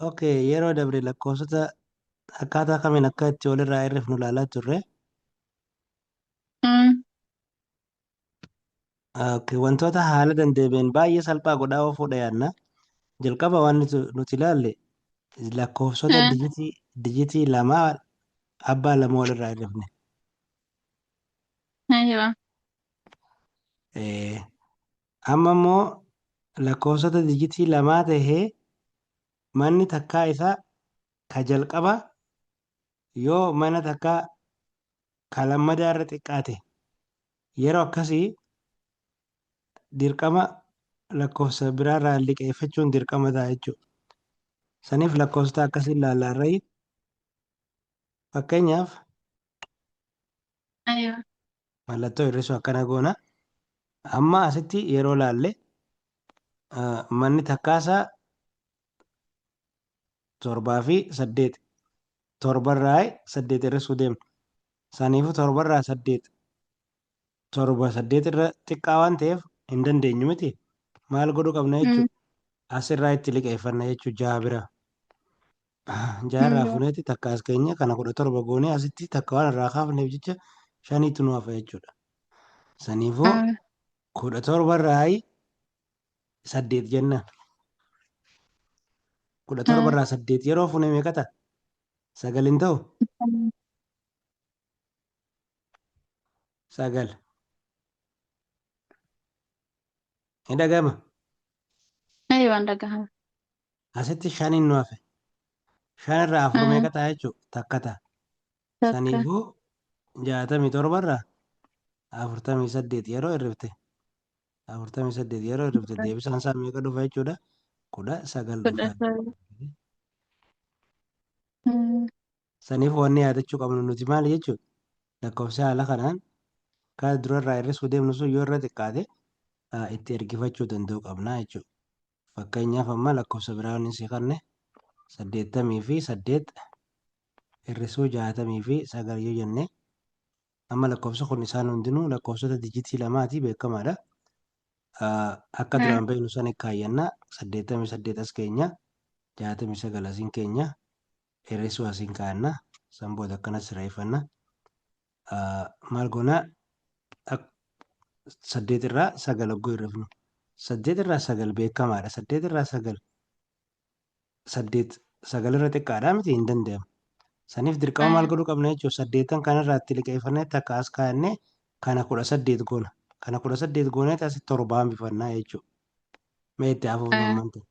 Okay, yeroo dabre lakkoofsota akkaataa kamiin akka itti walirraa hir'ifnu ilaalaa turre. Mm. Okay, wantoota haala dandeebiin baay'ee salphaa godhaa oofuu yaadna. Jalqaba waan nuti ilaalle lakkoofsota dijitii lamaa abbaa lama walirraa hir'ifne. Aywa. Eh, Amma immoo lakkoofsota dijitii lamaa tahee manni takkaa isaa ka jalqaba yoo mana takkaa ka lammadaa irra xiqqaate yeroo akkasii dirqama lakkoofsa biraarraa liqeeffachuun dirqama ta'a jechuudha. Saniif lakkoofsota akkasii ilaalla irrayi. Fakkeenyaaf Aywa. mallattoo hir'isuu akkana goona. Amma asitti yeroo laalle manni takkaasaa torbaa fi saddeet. Torbarraa saddeet hir'isuu deemna. Saniifuu torbarraa saddeet torba saddeet irra xiqqaa waan ta'eef hin dandeenyu miti. Maal godhuu qabna jechuudha. Asirraa itti liqeeffanna jechuudha jaha bira. Jaha irraa fuuneeti takka as keenya kana 17 goonee asitti takka waan irraa kaafneef jecha shaniitu nu hafa jechuudha. Saniifuu 17 irraa saddeet jenna. 17 irraa saddeet yeroo fuune meeqa ta'a? Sagal hin ta'u? Sagal. Ni dhaga'ama. Aywa, dhagahama. Asitti shaniin nu hafe. Shan irraa afur meeqa ta'a jechuudha? Takka ta'a. Takka. Saniifuu 67 irraa 48 yeroo hir'ifte 48 yeroo hir'ifte deebisaan isaa meeqa dhufa jechuudha? 19 Kudha dhufa. sagal. Saniif wanni yaadachuu qabnu nuti maali jechuudha? Lakkoofsi haala kanaan kan durarraa hir'isuu deemnu sun yoo irra xiqqaate itti ergifachuu danda'uu qabna jechuudha. Fakkeenyaaf amma lakkoofsa biraa wanni si kanne 88 hir'isuu 69 yoo jenne amma lakkoofsi kun isaan hundinuu lakkoofsota dijitii lamaati beekamaadha. Akka duraan beeknu san kaayyanna 88 as keenya 69 asiin keenya hir'isuu asiin kaa'anna san booda akkana sirreeffanna. Maal goona saddeet irraa sagal hogguu hir'ifnu saddeet irraa sagal beekamaadha. Saddeet irraa sagal saddeet sagal irra xiqqaadha miti hin danda'amu. Saniif dirqama maal godhuu qabna jechuudha. Saddeettan kanarraa itti liqeeffannee takka as kaa'annee kana 18 goona. Kana 18 goonee asitti torba hambifannaa jechuudha. Mee itti hafuuf amman ta'e.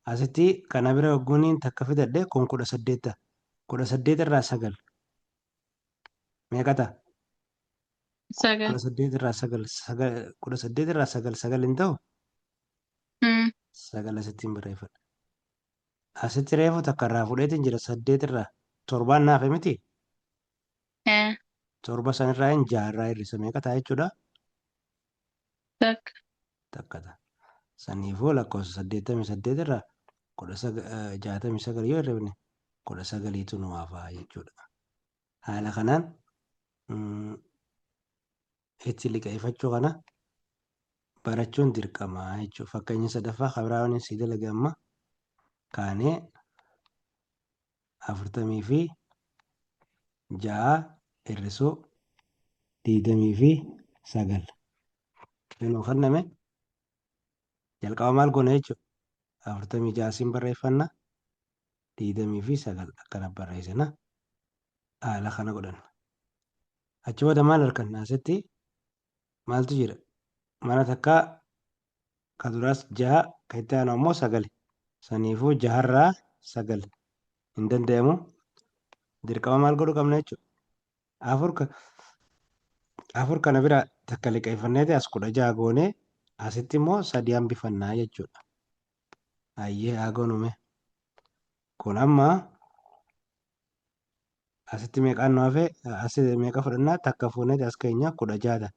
Asitti kana bira hogguuniin takka fidadhe kun 18 ta'a. 18 irraa sagal meeqa ta'a? Sagal. 18 irraa sagal sagal 18 irraa sagal sagal hin ta'u? Sagal asittiin barreeffadha. Asitti reefu takka irraa fudheetiin jira saddeet irraa torbaan naafe miti? Torba sanirraa hin jaha irraa hir'isa meeqa ta'a jechuudha? Takka. Takka ta'a. Saniifuu lakkoofsa 88 irraa 69 yoo hir'ifne 19tu nu hafa jechuudha. Haala kanaan itti liqeeffachuu kana barachuun dirqama jechuudha. Fakkeenya sadaffaa kan biraa waan sii dalage amma kaanee 46 hir'isuu 29 nuu kenname jalqaba maal goona jechuudha. 46 siin barreeffanna 29 akkana barreessina haala kana godhanna. Achi booda maal arganna asitti maaltu jira? Mana takkaa ka duraas jaha ka itti aanu ammoo sagali. Saniifuu jaharraa sagal hin danda'amu. Dirqama maal godhuu qabna jechuudha. Afur ka afur kana bira takka liqeeffanneeti as 16 goonee asitti immoo sadi hambifannaa jechuudha. Hayyee haa goonume. Kun amma asitti meeqaan nu hafe asi meeqa fudhannaa takka fuuneeti as keenya 16 ta'a.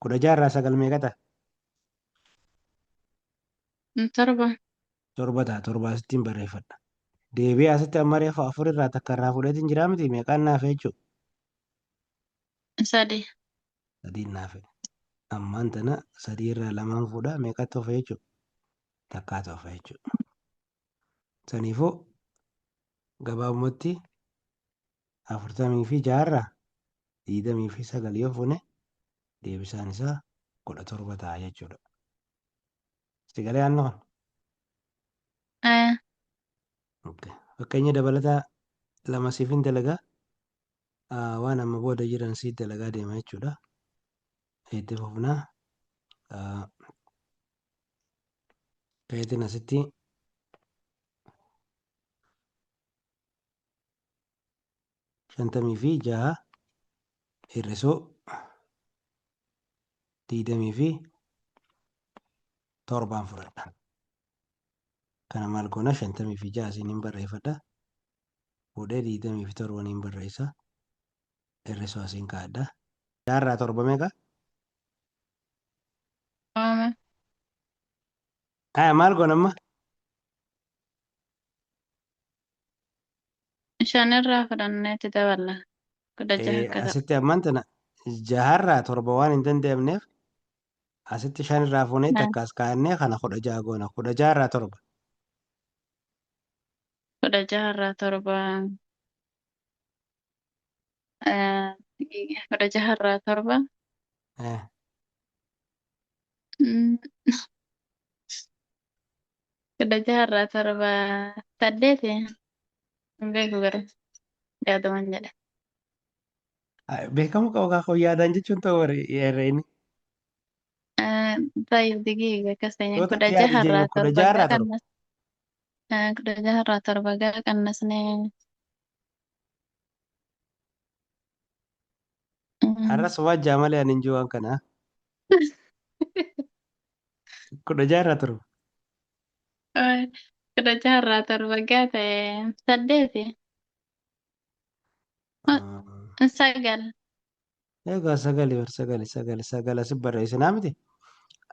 16 irraa sagal meeqa ta'a? Torba. Torba ta'a. Torba asittiin barreeffadha. Deebi'ee asitti amma reefu afur irraa takka irraa fudheetiin jiraa miti meeqaan naaf jechuudha? Sadi. Sadiin naaf. Ammaan tana sadii irraa lamaan fuudha meeqatti hafe jechuudha? Takkaatu hafe jechuudha. Saniifuu Gabaabumatti 46 irraa 29 yoo fuune deebisaan isaa 17 ta'a jechuudha. Si galee yaadni kun? Eh, Okay. Fakkeenya dabalataa lama siifin dalagaa. Waan amma booda jiran siif dalagaa deema jechuudha. Itti fufnaa. Keetiin asitti 56 hir'isuu 27n fudhadha. Kana maal goona 56 isiniin barreeffadha. Fuudhee 27 niin barreessa. Hir'isuu asiin kaa'adha. Jaarraa torba meeqa? Oome. Aya maal goona amma? Shan irraa fudhanneetti daballa. 16 akka ta'u. Asitti ammaan tana jaharraa torba waan hin danda'amneef asitti shan irraa fuunee takka as kaa'annee kana 16 goona. 16 irraa torba. 16 irraa torba. 16 irraa torba. 16 irraa torba saddeeti. Hin beeku garuu yaaduman jedhe. Beekamuu qaba kaa kun yaadaan jechuun ta'u warri herreegni. Tayyib digiiga akkas ta'e Toota kudha yaadi jaha jeema irraa kudha torba jaha gaa irraa torba. qannas 16 irraa torba gaa qannasnee Har'as waan ja'a malee ani hin jiru waan kana. 16 irraa torba. 16 irraa torba gaa ta'e saddeeti. Sagal. Egaa sagali bar sagali sagali sagal asi barreessinaa miti.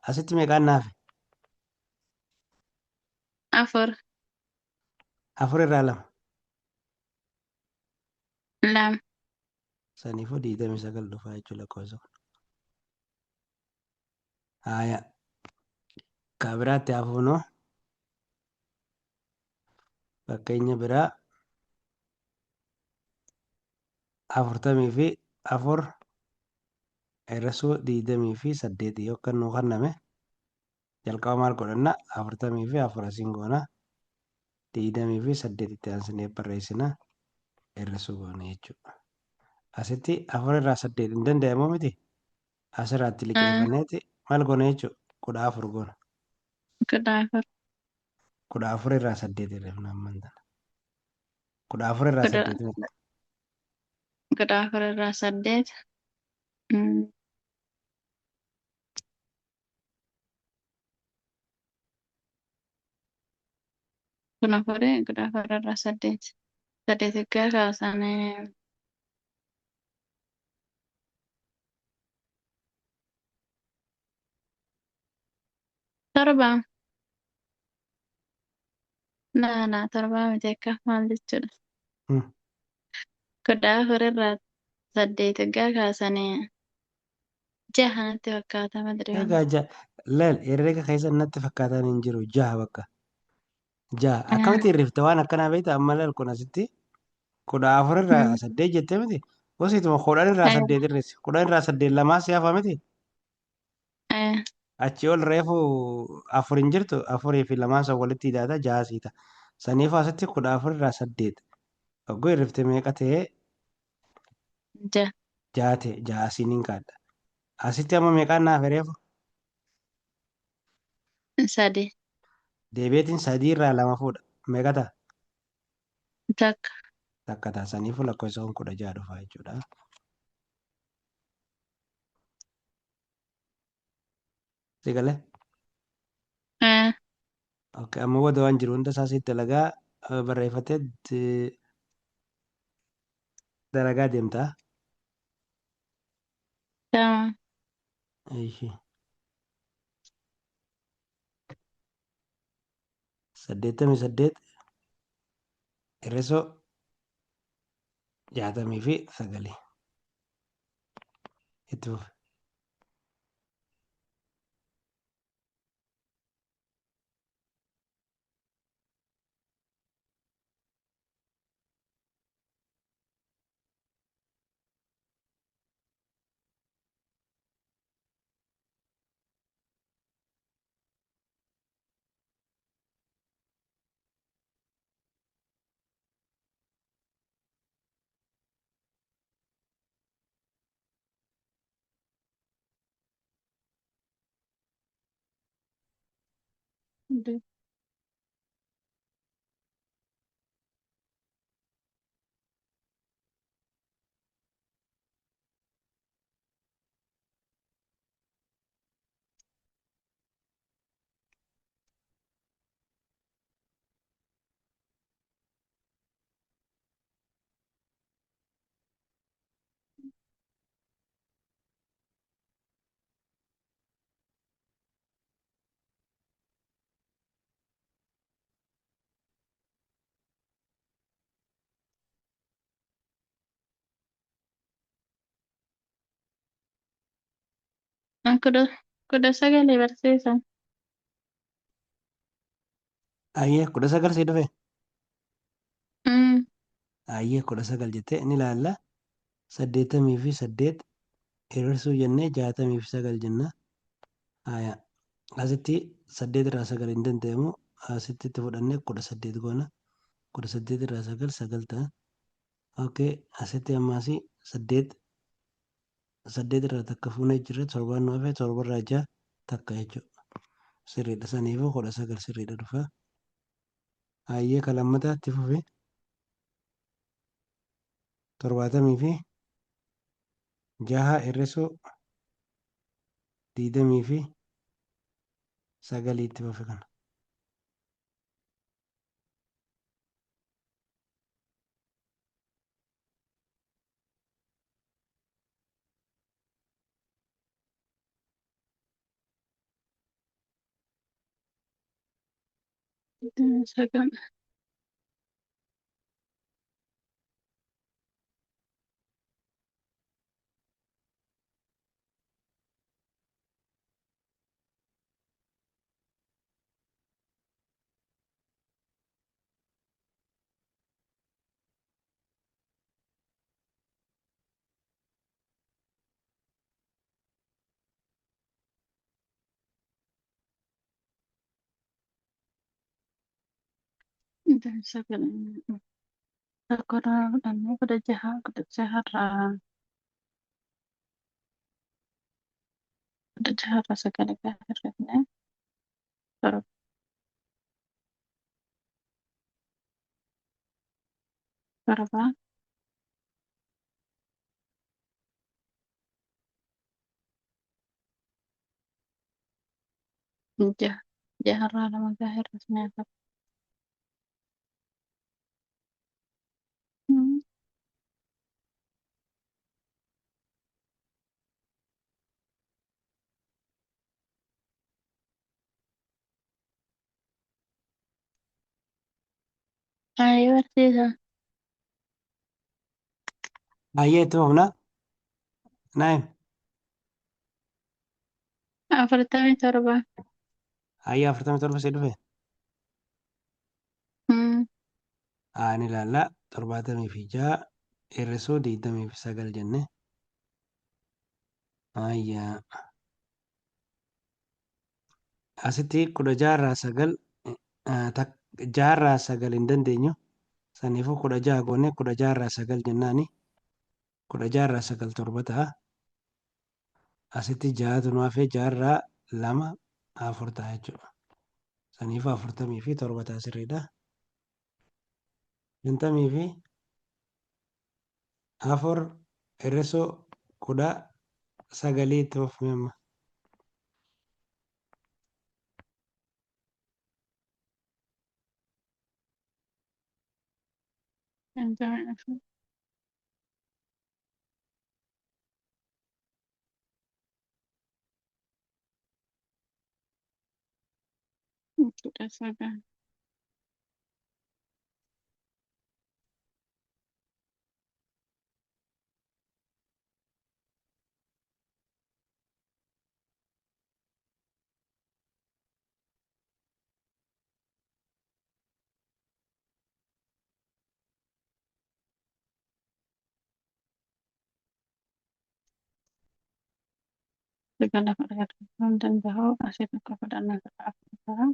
Asitti meeqaan naafe? Afur. Afur irraa lama. Lama. Saniifuu 29 dhufaa jechuudha lakkoofsa kun. Haaya. Ka biraatti haa fuunu. Fakkeenya biraa 44 hir'isuu 28 yoo akka nuu kenname jalqaba maal godhanna 44 asiin goona 28 itti aansinee barreessina hir'isuu goona jechuudha. Asitti afur irraa saddeet hin danda'amu miti asirraatti liqeeffanneeti maal goona jechuudha 14 goona. 14. 14 irraa saddeet hir'ifna amman tana. 14 irraa saddeet meeqa? 14 irraa saddeet. 14 irraa saddeet. Saddeet egaa kaasanii torba. Naa naa torba miti akka maal jechuudha. 14 irraa saddeet egaa kaasanii jaha natti fakkaata madri Egaa jaha laal herrega keessa natti fakkaataan hin jiru jaha bakka. Jaha akkamitti hirrifta waan akkanaa beekta amma laal kun asitti 14 irraa saddeet jettee miti. Gosiituma 10 irraa saddeet hir'isi. 10 irraa saddeet lamaa si hafa miti. Achi ol reefu afur hin jirtu afurii fi lamaan san walitti hidhaata jaha siita. Saniifuu asitti 14 irraa saddeet. Hogguu hirrifte meeqa ta'ee Jaha. Jaha ta'e jaha asiin hin kaadha. Asitti amma meeqaan naaf reefu? Sadi. Deebi'eetiin sadii irraa lama fuudha. Meeqa ta'a? Takka. Takka ta'a. Saniifuu lakkoofsa kun 16 dhufa jechuudha. Si galee? Okay, amma booda waan jiru hunda isaa sitti dalagaa barreeffatee dalagaa deemta. Tamam. Ishi. 88 hir'isuu 69 itti fufi. Kudha 19 barsiisa. Ayyee 19 sii dhufe. Mm. Ayyee 19 jettee ni ilaalla. 88 hir'isuu jennee 69 jenna. Haya. Asitti 8 irraa 9 hin danda'amu. Asitti itti fudhannee 18 goona. 18 irraa 9 9 ta'a. Okay. Asitti ammaasii 8 8 irraa takka fuunee jirra. Torbaan nu hafe 7 irraa 6 takka jechuudha. Sirriidha. Saniifuu 19 sirriidha dhufa. Hayyee ka lammataa itti fufi. 76 hir'isuu 29 itti fufi kana. 29. 29. Tokko irraa fudhannee 16 16 irraa 16 irraa 9 gaafa hir'ifne 7 7 6 6 irraa 2 gaafa hir'ifne 4. Mm. Ayyee barsiisa. Hayyee itti fufna. Naayim. 47. Hayyee 47 sii dhufe. Mm. Haa ni ilaalla. 76 hir'isuu 29 jenne. Hayyaa. Asitti 16 irraa 9 6 irraa 9 hin dandeenyu. Saniifuu 16 goone 16 irraa 9 jennaani. 16 irraa 9 7 ta'a. Asitti 6tu nu hafee 6 irraa 2 4 ta'a jechuudha. Saniifuu 47 ta'a sirriidha. 54 hir'isuu 19 itti fufme amma. 54. 19. 9 lafa argachuu hin danda'u. Asii tokko fudhannaa 14 ta'a.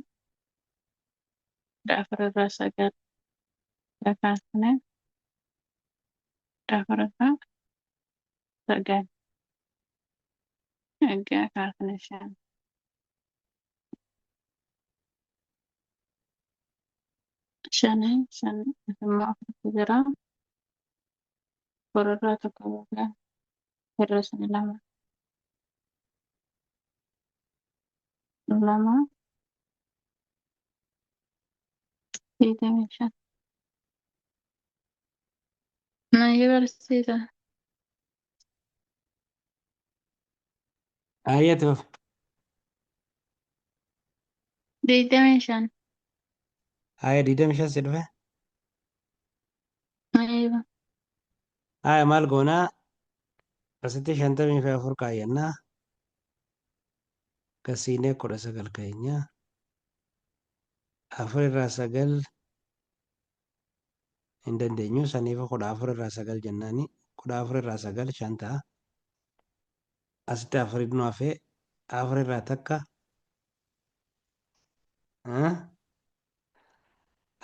14 irraa 9 kaasne 14 irraa 9 egaa kaasne 5. Shani shan immoo afurtu jira. Afur irraa tokko qofa. Hir'isni lama. Lama 25. Maayii barsiisa. Hayyee itti fufi. 25. Hayyee 25 si dhufe. Maayii Haaya maal goonaa asitti 54 kaayyannaa gasiinee 19 keenya afur irraa sagal hin dandeenyu saniifu 14 irraa sagal jennaani 14 irraa sagal shan ta'a asitti afur nu hafee afur irraa takka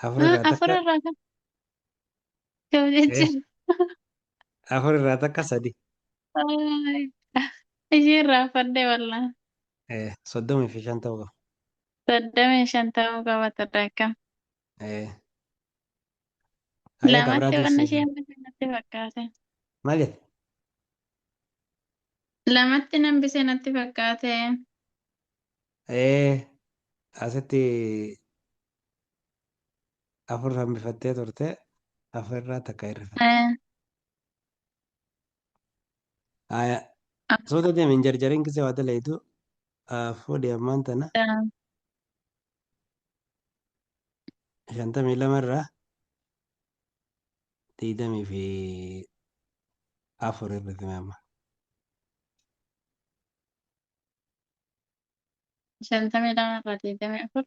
afur irraa Afur takka irraa kan ta'u jechuudha. Afur irraa takka sadi. Ishee irraa fadde wallaa. 35 ta'uu qaba. 35 ta'uu qaba turre akkam. Hayyee Lamatti kabiraatis wanni ishee hambise natti fakkaate. Maal jette? Lamatti hambise natti fakkaate. Asitti afur hambifattee turte afur irraa takka hir'ifatte. Haya suuta deemi hin jarjarin gisee waa dalaytu fuudhi ammaan tana 52 irraa 24 hir'ifame amma. 52 irraa 24.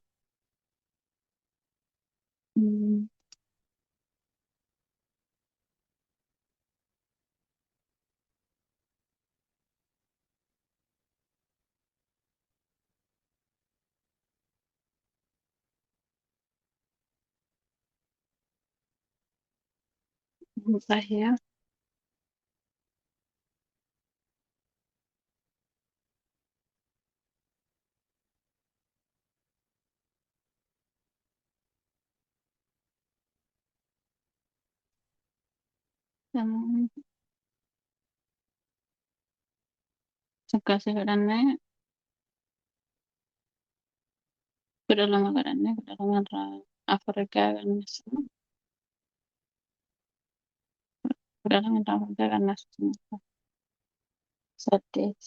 Daher. Akkasii godhannee 12 godhannee 12 irraa afur ergaa qannasnu 12 irraa afur ergaa qannasnu saddeet.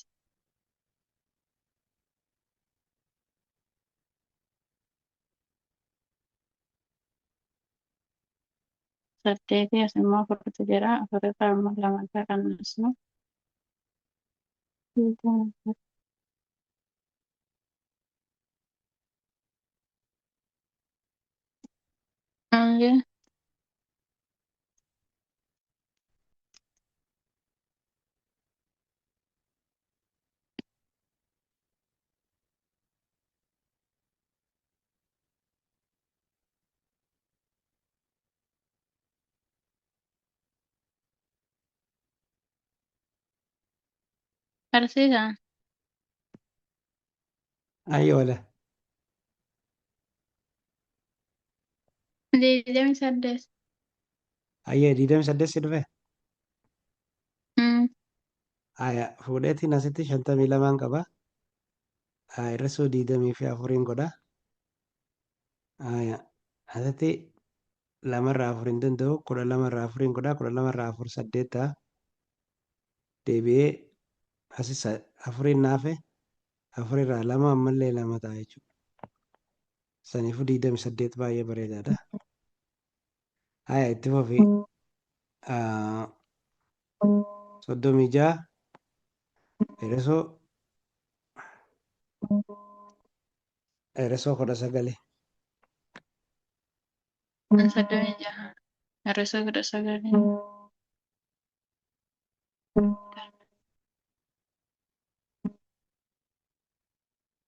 Saddeetii as immoo afurtu jira. Afur irraa immoo lama ergaa qannasnu. Barsiisaa. Hayyee wala. 28. Hayyee 28 si dhufe. Haya fuudheetiin asitti 52 qaba. Hir'isuu 24 godha. Haya asitti lamarraa afur hin danda'u 12 irraa afuriin godha 12 irraa afur saddeet ta'a. Deebi'ee asi afuriin naafe afurirraa lama ammallee lama ta'a jechuudha. Saniifuu 28 baay'ee bareedaadha. Haya itti fufi 36 hir'isuu hir'isuu 19. 36 hir'isuu 19.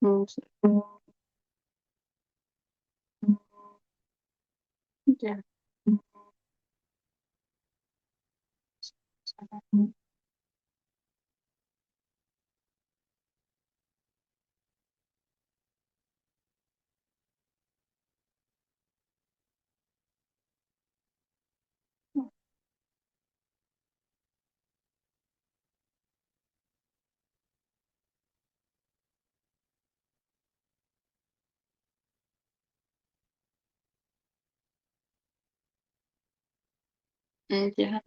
6. Jaha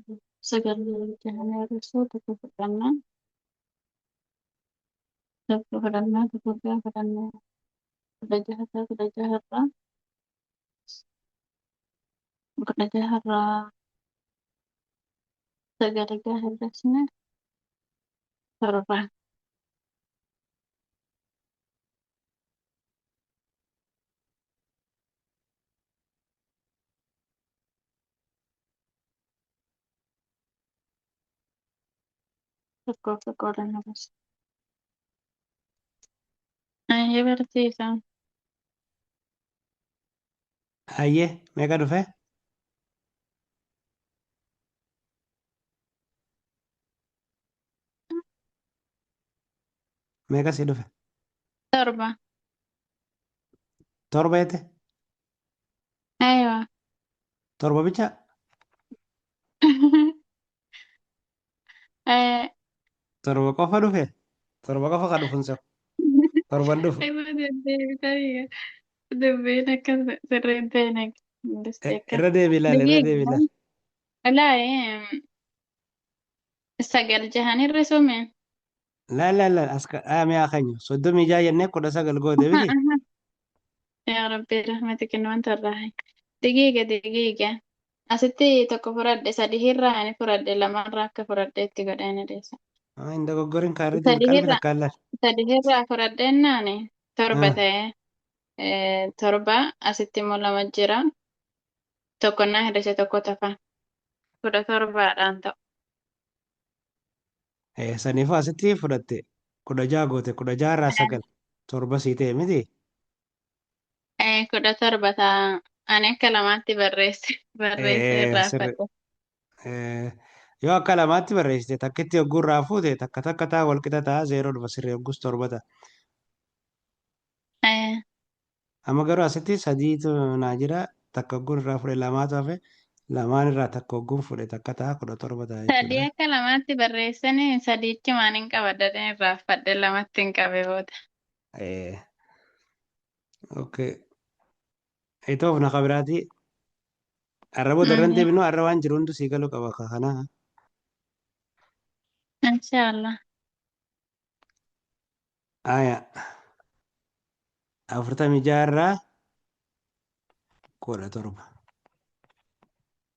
sagal jahan hir'isuu tokko fudhannaa. Tokko fudhannaa tokko gaa fudhannaa. 16 ta'a 16 irraa 16 irraa sagal gaa hir'isne 7. Tokkoof tokko waliin hir'isa. Ayyee barsiisaa. Hayyee meeqa dhufe? Meeqa si dhufe? 7. 7 jette? Aywa. 7 bicha? Eh, 7 qofa dhufe? 7 qofa ka dhufu hin se'u. 7n dhufu. Irra deddeebitanii dubbiin akka sirriin ta'e akka. Irra deebi ilaali, irra deebi ilaali. Laa sagal jahan hir'isume. Laal laal laal as mi'a keenya 36 jennee 19 goote miti. Yaa Rabbi rahmati kennu wanta irraa. Digiiga digiiga. Asitti tokko fudhadhe sadi irraa ani fudhadhe lamarraa akka fudhadhe itti godheen adeessa. Hin dogoggorin kaa irra deebi Sadi qalbii irraa takkaan laal. sadi irraa fudhadheennaani 7 ta'e 7 asitti immoo lama jira. Tokko naa hir'ise tokko tafa. 17dhaan ta'u. Saniifuu asitti fudhatte 16 goote 16 irraa 9 7 sii ta'e miti. 17 ta'a. Ani akka lamaatti barreesse barreesse irraa Sirri. fadhe. Yoo akka lamaatti barreessite takkitti hogguu irraa fuute takka takka ta'a wal qixa ta'a 0 dhufa sirrii hoggus 7 ta'a. Amma garuu asitti sadiitu naa jira takka hogguun irraa fudhe lamaatu hafe lamaan irraa takka hogguun fudhe takka ta'a 17 ta'a Sadii jechuudha. akka lamaatti barreessanii sadiichumaan hin qabadha irraa fadhe lamatti hin qabe booda. Okay. Itoof na kabiraati. Arra booda irra hin deebinu arra waan jiru hundu sii galuu qaba ka kanaa. Inshaallah. Aya. 46 irraa 17.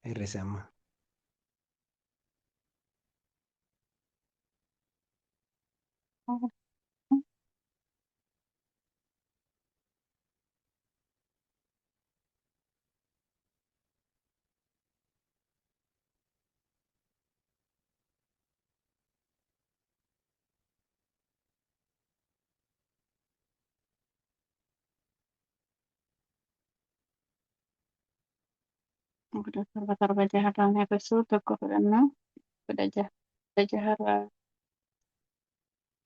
Hir'ise amma. 17 7 jaharraan hir'isuu tokko fudhannaa 16 16 irraa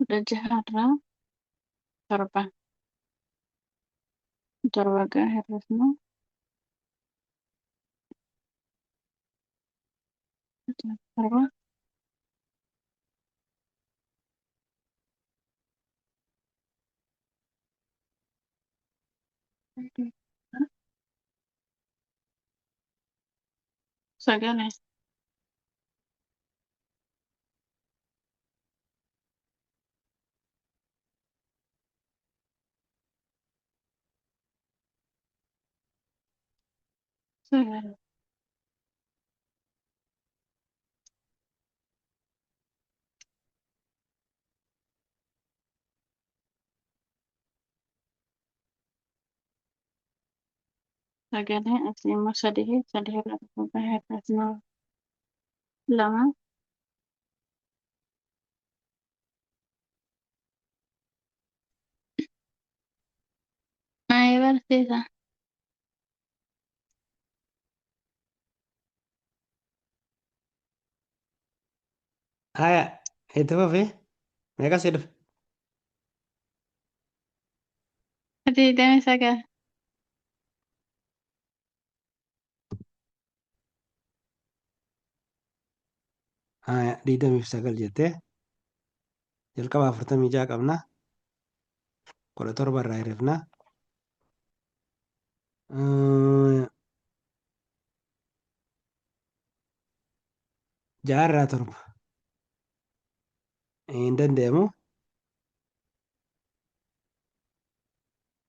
16 irraa 7 7 gaa hir'isnu 7 9 9 9 asii immoo sadii sadii irraa tokko gaa hir'isnu 2. Ay barsiisa. Aya. Itti fufi. Meeqa si dhufe? 29. Aya 29 jettee jalqaba 46 qabna. 17 irraa hir'ifna. Jaha irraa torba hin danda'amu.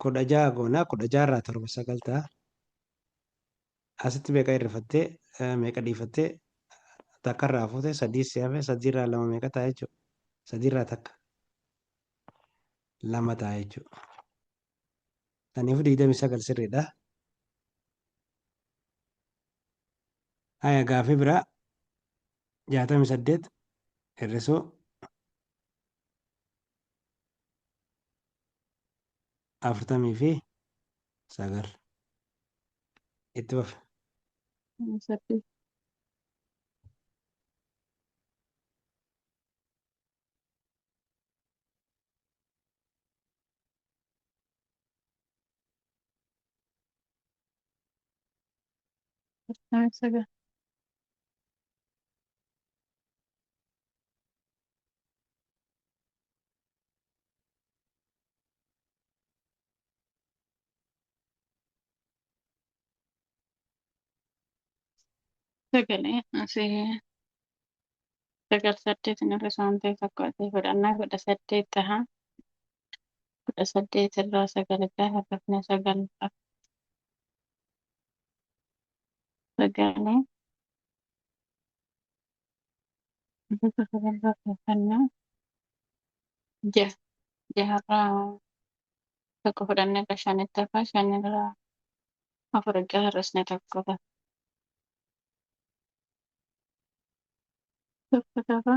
16 goona, 16 irraa torba sagal ta'a. Asitti meeqa hir'ifattee, meeqa dhiifattee, takka irraa fuute, sadii si hafe, sadii irraa lama meeqa ta'a jechuudha. Sadii irraa takka lama ta'a jechuudha. Saniifuu 29 sirriidha. Haya, gaafii biraa, 68 hir'isuu 49, itti fufi. Saddeet. 49. Sagalee asii sagal saddeet irra isaan ta'e tokko asii fudhannaa, 18 taha. 18 irraa sagal gaafa hafne sagal sagalee bifa sagal irraa jaha, jaharraa tokko fudhannee irra shanitti hafa, shanirraa afur gaafa hir'isne tokko ta'a. Tokko ta'a.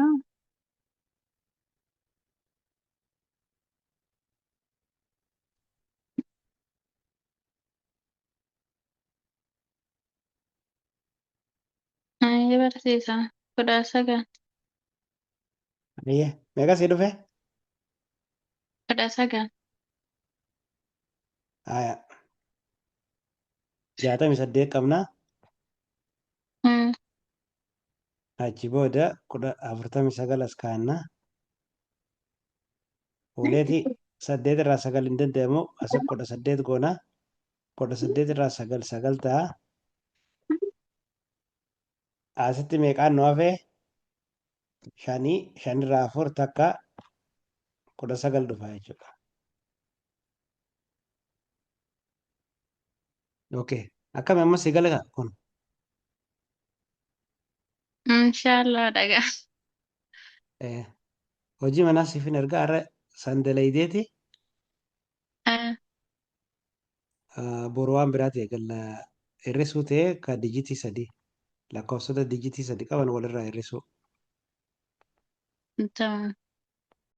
Ayyee barsiisa. 19. Ayyee, meeqa sii dhufe? 19. Haya, 68 qabna. Achi booda 49 as kaa'anna. Fuuneeti saddeet irraa sagal hin danda'amu. Asi 18 goona. 18 irraa sagal sagal ta'a. Asitti meeqaan nu hafe? Shanii, shanirraa afur takka, 19 dhufa jechuudha. Okay. Akkami, amma si gala kun? Inshaallah dhagaa. Hojii manaa siifin ergaa, har'a sandalaydeeti. Boru waan biraati eegalla, hir'isuu ta'ee ka dijitii sadii, lakkoofsota dijitii sadi qaban walirraa hir'isuu. Tamam.